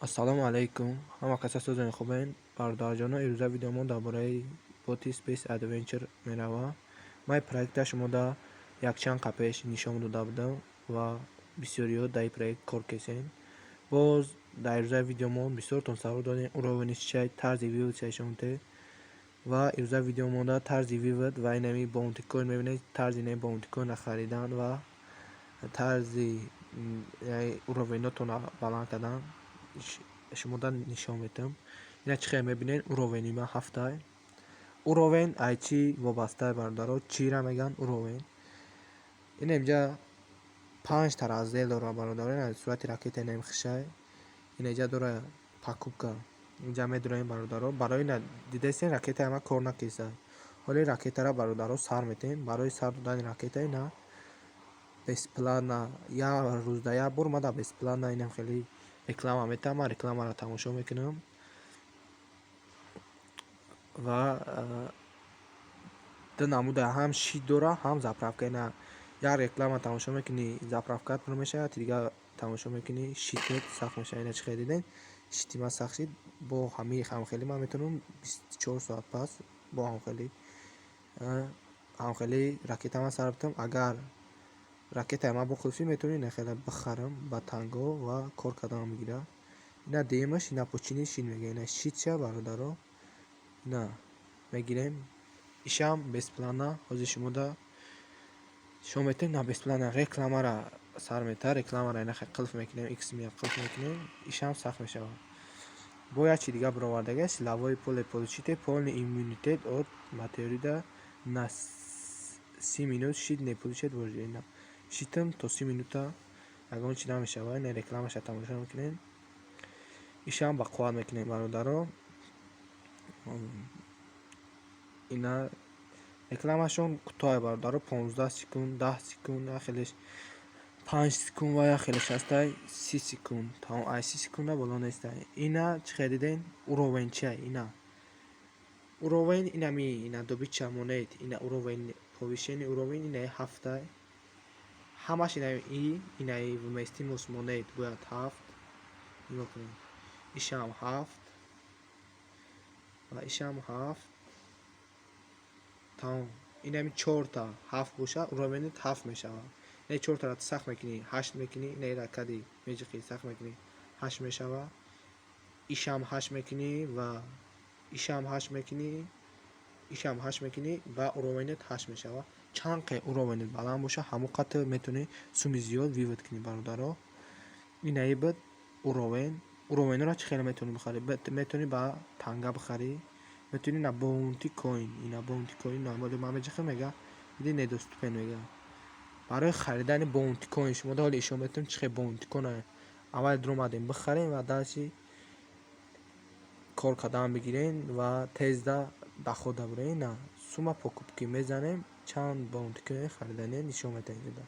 Ассалому алайкум, ҳама каса созани хубен. Бародарҷоно, ирӯза видеомо дар бораи боти Space Adventure мерава. Ман проекта шумода якчанд қа пеш нишон дода будам ва бисёриҳо дар ин проект кор кесен. Боз дар ирӯзаи видеомо бисёртон савол додем, уровени чиай, тарзи вывод чиай ва ирӯза видеомонда тарзи вывод ва инами Bounty Coin мебинед, тарзи инами Bounty Coin харидан ва тарзи уровенотонро баланд кардан шумода нишон медиҳам. Ина чӣ хел мебинед, уровени ман ҳафтай. Уровень ай чӣ вобастае, бародаро? Чира мегӯянд уровень? Ина инҷа панҷта раздел дорад, бародаро. Ина сурати ракета инами хишай. Ина инҷа дора покупка. Инҷа медуроем, бародаро. Барои ина дидесен, ракетаи ман кор накеса. Ҳоли ракетаро, бародаро, сар метиҳем. Барои сар додани ракета ина бесплатно як рӯзда як бор мада бесплатно инам хеле реклама метиҳам. Ман рекламаро тамошо мекунам ва ду намуда ҳам щит дора, ҳам заправка. Ина як реклама тамошо мекунӣ, заправкаат пур мешавад, дигар тамошо мекунӣ, щитет сахт мешавад. Ина чӣ хел дидем, щити ман сахт шид. Бо ҳамаи ҳамхелӣ ман метавонам 24 соат пас бо ҳамхелӣ ракета ман сар битам. Агар ракетаи ман бухӯфӣ, метавонӣ ина хеле бихарам ба танго ва кор карданам мегирад. Ина дуюмаш, ина почини щит мегӯяд. Ина щитша, бародаро, ина мегирем. Ишам бесплатно ҳозир шумода нишон метиҳем. На бесплатно рекламара сар метиҳад. Рекламара ина қилф мекунем, икс меяд, қилф мекунем, ишам сахт мешавад. Бо як чи дигар баровардага: силовое поле, получите полный иммунитет от метеорита на 30 минут, щит не получает. Щитам то 30 минута ягон чи намешавад. Ина рекламаша тамошо мекунем, ишам ба қувват мекунем, бародаро. Ина рекламашон кӯтоҳе, бародаро, 15 секунд, 10 секунд, як хелеш 5 секунд ва як хелеш ҳастай 30 секунд. Тамом, ай 30 секунда боло нестай. Ина чӣ хел дидем, уровень чиай? Ина уровень, инами ина добыча монет, ина уровень, повышение уровень, инаи ҳафтай. Ҳамаш инаи инаи вместимость монет бояд ҳафт. Нигоҳ кунед, ишам ҳафт ва ишам ҳафт. Тамом, инами чорта ҳафт бошад, уровенет ҳафт мешавад. Инаи чортаро сахт мекунӣ, ҳашт мекунӣ. Инаира кади меҷиқӣ, сахт мекунӣ, ҳашт мешавад. Ишам ҳашт мекунӣ ва ишам ҳашт мекунӣ, ишам ҳашт мекунӣ ва уровенет ҳашт мешавад. Чанд қе уровенет баланд бошад, ҳамон қадр метавонӣ суми зиёд вывод кунӣ, бародаро. Инаи буд уровень. Уровеньро чӣ хеле метавонӣ бихарӣ? Метавонӣ ба танга бихарӣ, метавонӣ на Bounty Coin. Ина Bounty Coin ман меҷихам, мега иди недоступен мега. Барои харидани Bounty Coin шумо ҳоли ишон метавонем чӣ хел Bounty Coin аввал дуромадем бихарем ва дальше кор кардан бигирем ва тезда доход бирем. Ина сумма покупки мезанем, чанд Bounty Coin хариданӣ нишон медиҳад инҷода.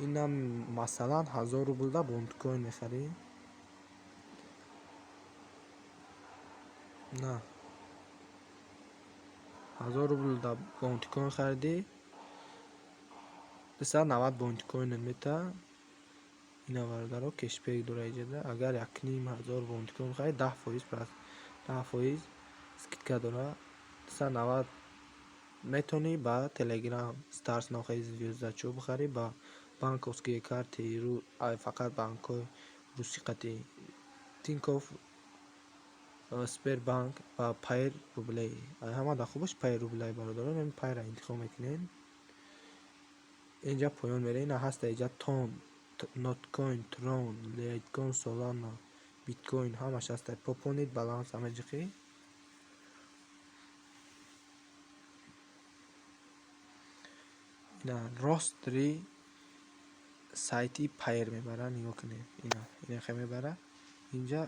Ина масалан 1000 рублда Bounty Coin мехарӣ. На 1000 рублда Bounty Coin харидӣ, 290 Bounty Coinат метаҳад. Ина, бародаро, кешбек дора иҷода. Агар 1500 Bounty Coin харӣ, 10%, 10% скидка дора. 290 метавонӣ ба Телеграм Старс нохи звездачо бихарӣ, ба банковские карты, фақат банкҳои русӣ қатӣ, Тинькофф, Сбербанк ва Пайр рублей. Ҳама дар хубаш Пайр рублей, бародаро. Ин Пайрро интихоб мекунем. Инҷа поён мерем. Ина ҳаста инҷа тон, ноткоин, трон, лайткоин, солана, биткоин, ҳамаш ҳаста. Пополнить баланс ҳамаҷиқӣ. Ина ростри сайти Пайр мебарад, нигоҳ кунед. Ина ина хел мебарад. Инҷа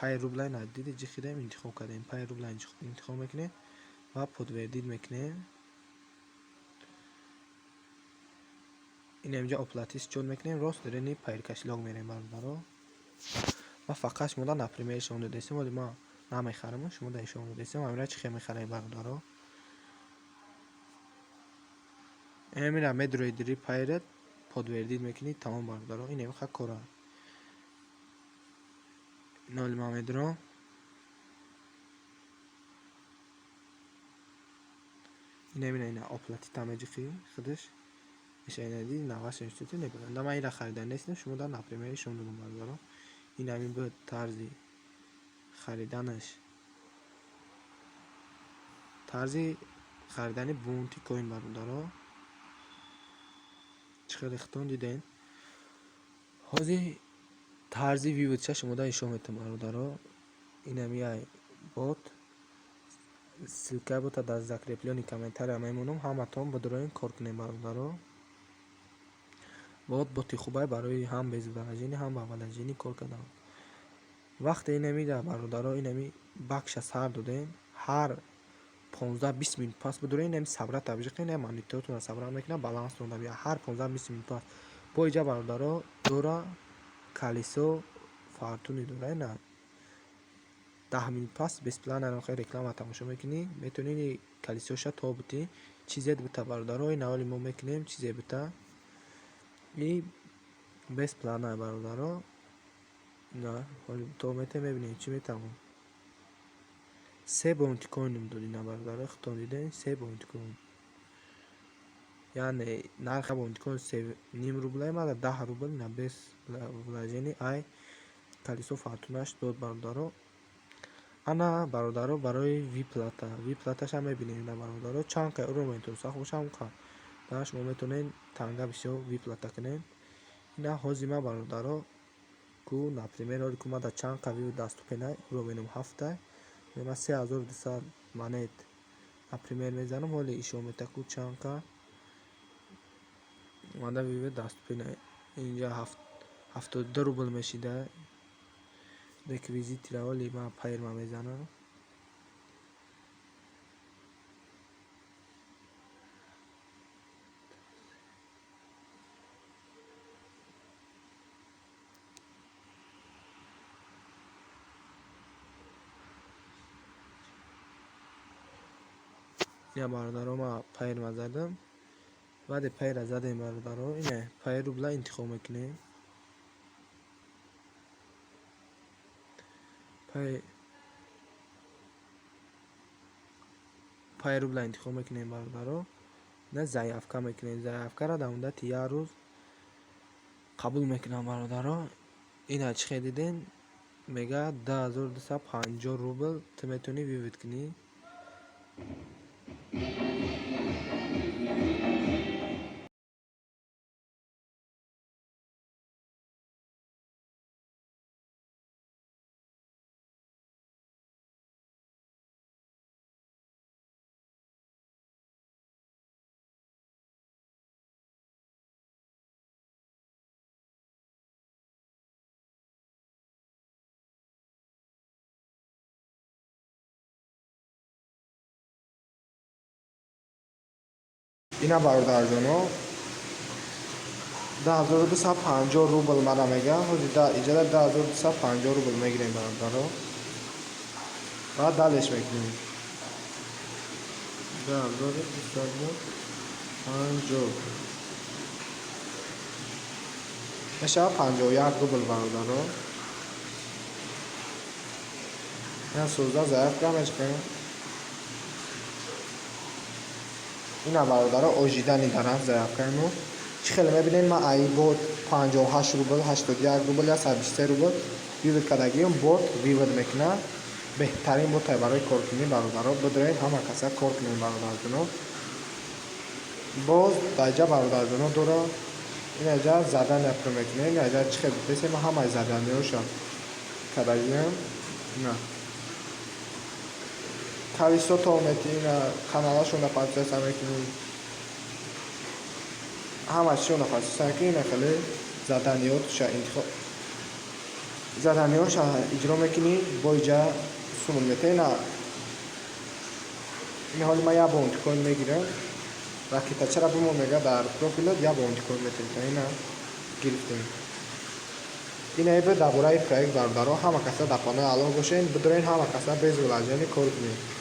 Пайр рублей на диди, ҷихидем, интихоб кардем. Пайр рублей интихоб мекунем ва подтвердить мекунем. Ина инҷа оплатить счёт мекунем, рост дирени Пайр кошелёк мерем, бародаро. Ма фақат шумода например ишон додесем, вале ман намехарам, шумода ишон додесем. Ҳамира чӣ хел мехарем, бародаро? Ҳамира медурои дири Пайрат, подтвердить мекунӣ, тамом, бародаро. Ин ҳамин кора. Ноли ман медурам. Ина бина, ина оплатить меҷиқӣ худаш. Иша ина ди навашен штути небарам. Да ман ира харида нестам, шумо дар например ишон додам бародаро. Ин ҳамин буд тарзи хариданаш. Тарзи харидани Бонти Коин бародаро. Чӣ хеле хитон дидем. Ҳозир тарзи вывод ша шумо дар ишон метавон бародаро. Ин ҳами ай бот. Ссылка и бота дар закреплённый комментария мемонам. Ҳаматон бидуроен кор кунем бародаро. Бот боти хубай барои ҳам без вложения, ҳам ба вложения кор кардан. Вақте инамида бародаро, инами бакша сар додем, ҳар 15-20 минут пас бидуроен, инами собрать табжиқи, ина монитортонро собрать мекунад, баланстон да биёяд. Ҳар 15-20 минут пас. Бо иҷа бародаро дора колесо фортуны дора, ина 10 минут пас бесплатно хеле реклама тамошо мекунӣ, метавонӣ колесо ша то бутӣ, чизе бита бародаро, ин аввали мо мекунем, чизе бита. И бесплатно бародаро. На, ҳоли то мета мебинем чӣ метавон. Се Бонти Коином дод ина бародаро, хитон дидем, се Бонти Коин. Яъне нархи Бонти Коин 3,5 рубла мада 10 рубл на без вложения ай колесо фортуна ш дод бародаро. Ана бародаро барои выплата. Выплата шам мебинем ина бародаро, чанд қай уро метавон сахт бошам қа. Дар шумо метавонед танга бисёр выплата кунед. Ина ҳозир ма бародаро ку например ҳоли ку мада чанд қа вывод доступен ай, уровень ам ҳафтай. Ман 3200 монет например мезанам, ҳоли ишон мета ку чанд қа мада вывод доступен ай. Инҷа 72 рубл мешида. Реквизит ра ҳоли ман Payeer мезанам. Ина бародаро ма Payeer задам. Баъде Payeer задем бародаро, ина Payeer рубла интихоб мекунем. Payeer рубла интихоб мекунем бародаро. Ина заявка мекунем. Заявка ра дар муддати як рӯз қабул мекунам бародаро. Ина чӣ хел дидем? Мега 2250 рубл ту метавонӣ вывод кунӣ. Ина бародарҷоно 2250 рубл мара мега. Ҳозир иҷада 2250 рубл мегирем бародаро. Баъд далеш мекунем. 2250 мешавад 51 рубл бародаро. Ина 16 заявка мешканем. Ина бародаро ожидание дарам заявка и мо. Чӣ хеле мебинед, ман ай бот 58 рубл, 81 рубл, 123 рубл вывод кардагиам, бот вывод мекунад. Беҳтарин ботай барои коркунӣ бародаро. Бидроед ҳама каса кор кунем бародарҷоно. Боз даҷа бародарҷоно дора. Ина ҷа задания пур мекунем. Ина ҷа чӣ хел гуфтесем, ман ҳамаи задания ҳоша кардагиам. Ина колесо то мети, ина каналашонро подписаться мекунӣ. Ҳама чизшонро подписаться мекунӣ, ина хеле задания ҳоша интихоб задания ҳоша иҷро мекунӣ, бо иҷа сумон метавӣ. Ина ин ҳоли ман як Бонти Коин мегирам. Ракетачара бимон мега дар профилат як Бонти Коин метавӣ. Ина гирифтем. Ина иб дар бораи проект бародаро, ҳама каса дар паноҳи Аллоҳ бошед, бидорен ҳама каса без вложения кор кунед.